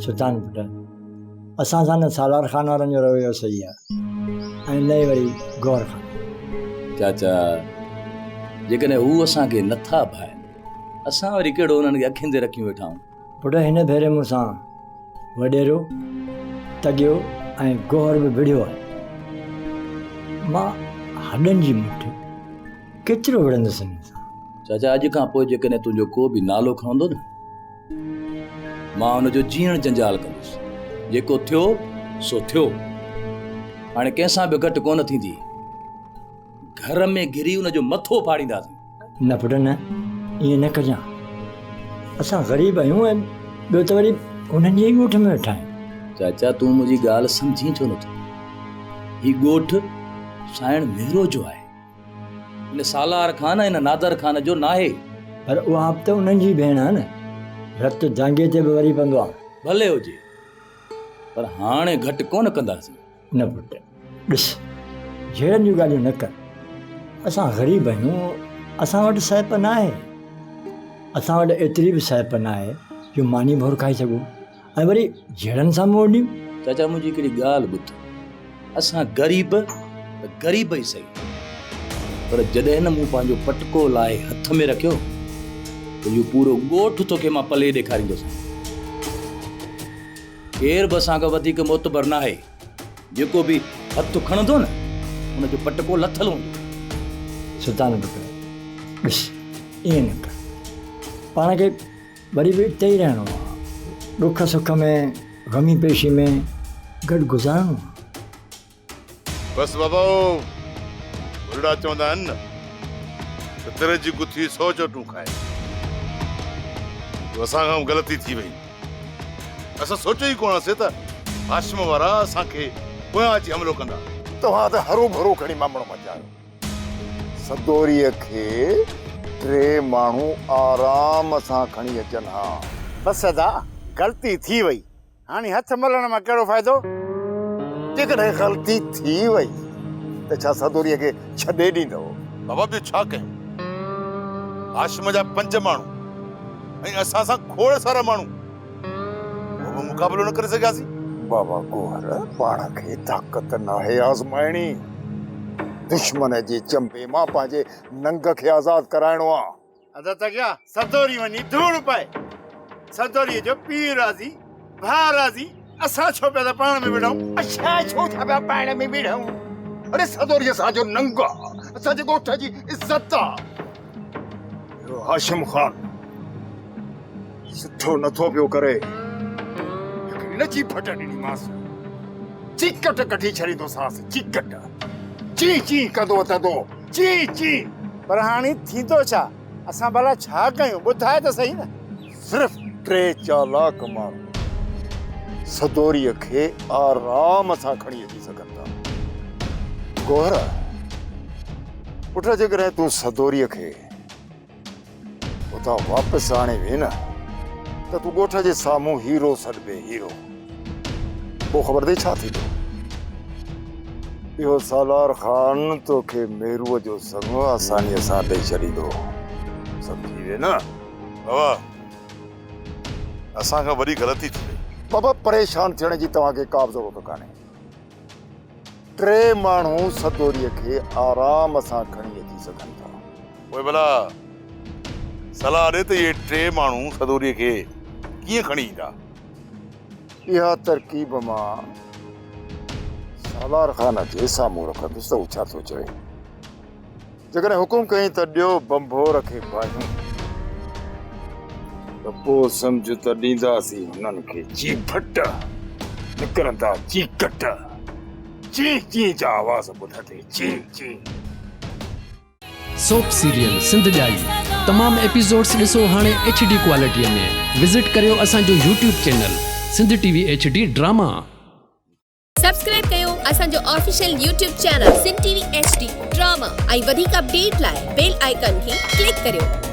سلطان پٽ، اسان سان نه سالار خان وارن جو رويو صحيح آهي ۽ نه ئي وري گوهر خان. چاچا، جيڪڏهن هو اسان کي نه ٿا ڀائين، اسان وري ڪهڙو انهن کي اکين تي رکيون ويٺا آهيون. پٽ، هن ڀيري مون سان وڏيرو، تڳيو ۽ گوهر به وڙهيو آهي. مان هڏن جي مٺ ڪيترو وڙهندس هنن سان. چاچا، اڄ کان پوء جيڪڏهن تنهنجو ڪو به نالو کڻندو نه، مان ان جو جيئڻ جنجال ڪندس. جيڪو ٿيو سو ٿيو. هاڻي ڪنهن سان به گهٽ ڪونه ٿيندي. گهر ۾ گهري ان جو مٿو ڦاڙينداسين. نه پٽ نه، ائين نه ڪجان. اسان غريب آهيون ۽ ٻيو ته وري انهن جي ئي ڳوٺ ۾ ويٺا آهيون. چاچا تون منهنجي ڳالهه سمجهين ڇو نٿو؟ هي ڳوٺ سائڻ مهرو جو آهي. ان سالار خان ۽ ان نادر خان جو ناهي. پر اها به ته انهن جي ڀيڻ آهي نه. رت جانگي تي به وري پوندو آهي. ڀلي هجي، پر هاڻي گهٽ ڪونه ڪنداسين. نه پٽ، ڏس، جهيڙن جون ڳالهيون نه ڪر. اسان غريب آهيون، اسان وٽ سهپ ناهي. اسان وٽ ايتري به سهپ ناهي جو ماني ڀور کائي سگهون. ۽ وري جهيڙن سان منهن ڏيون. چاچا منهنجي هڪڙي ڳالهه ٻڌ، اسان غريب ته غريب ئي سهي، پر جڏهن نه مون پنهنجو پٽڪو لاهي هٿ ۾ رکيو ته اهو پورو ڳوٺ توکي مان پلي ڏيکاريندوسانء. ڪير به اسان کان وڌيڪ معتبر ناهي، جيڪو به هٿ کڻندو نه ان جو پٽڪو لٿل هوندو. سلطان پٽ ڏس ائين نه ڪر، پاڻ کي وري به اتي ئي رهڻو آ. ڏک سک ۾، غمي پيشي ۾ گڏ گذارڻو آ. بس بابا او ڀلڙا چوندا آهن نه ته تر جي گٿي سو چوٽون کائي. جو اسان کان غلطي ٿي وئي. اسان سوچيو ئي ڪونه هئاسين ته هاشم وارا اسان کي پويان اچي حملو ڪندا. توهان ته هروڀرو کڻي مامڻو مچايو. سدوريء کي ٽي ماڻهو آرام سان کڻي اچن ها. بس ادا، غلطي ٿي وئي. هاڻي هٿ ملڻ مان ڪهڙو فائدو؟ جيڪڏهن غلطي ٿي وئي ته ڇا سدوريء کي ڇڏي ڏيندؤ؟ بابا ٻيو ڇا ڪيون؟ هاشم جا پنج ماڻهو ۽ اسان سان کوڙ سارا ماڻهو. ڪو به مقابلو نه ڪري سگهياسين. بابا گوهر پاڻ کي طاقت ناهي آزمائڻي. دشمن جي چنبي مان پنهنجي ننگ کي آزاد ڪرائڻو آ. ادا تڳيا سدوري وڃي ڌوڙ پائي. سدوريء جو پيء راضي، ڀاء راضي، اسان ڇو پيا ٿا پاڻ ۾ وڙهون؟ اسان ڇو ٿا پيا پاڻ ۾ وڙهون؟ اڙي سدوري اسان جو ننگ آ، اسان جي ڳوٺ جي عزت آ. اهو هاشم خان سٺو نٿو پيو ڪري. هڪڙي نه چيڦٽ ڏنيمانس، چيڪٽ ڪڍي ڇڏيندوسانس، چيڪٽ. چين چين ڪندو وتندو، چين چين. پر هاڻي ٿيندو ڇا؟ اسان ڀلا ڇا ڪيون، ٻڌاء ته سهي نه. صرف ٽي چالاڪ ماڻهو سدوريء کي آرام سان کڻي اچي سگهن ٿا. گوهر، پٽ جيڪڏهن تون سدوريء کي اتان واپس آڻي وئين نه ته تون ڳوٺ جي سامهون هيرو سڏبين، هيرو. پوء خبر اٿئي ڇا ٿيندو؟ اهو سالار خان توکي ميروء جو سڱ آسانيء سان ڏئي ڇڏيندو. سمجهي وئين نه؟ بابا اسان کان وڏي غلطي ٿي وئي. بابا پريشان ٿيڻ جي توهان کي ڪا به ضرورت ڪانهي. ٽي ماڻهو سدوريء کي آرام سان کڻي اچي سگهن ٿا. پوء ڀلا صلاح ڏي ته اهي ٽي ماڻهو سدوريء کي ڪيئن کڻي ايندا؟ اها ترڪيب مان سالار خان جي سامهون رکندس ته هو ڇا ٿو چوي. جيڪڏهن حڪم ڪيائين ته ڏيو ڀنڀور کي باهيون ته پوء سمجهه ته ڏينداسين هنن کي چيڀٽ، نڪرندا چيڪٽ، چين چين جا آواز ٻڌندي، چين چين. سوپ سيريل سنڌ ڄائي تمام ايپيسوڊس ڏسو هاڻي ايڇ ڊي ڪوالٽي ۾ وزٽ ڪريو اسان جو YouTube channel Sindh T V H D drama. Subscribe ڪيو اسان جو official YouTube channel Sindh T V H D drama ۽ وڌيڪ اپڊيٽ لاء بيل آئيڪان کي ڪلڪ ڪريو.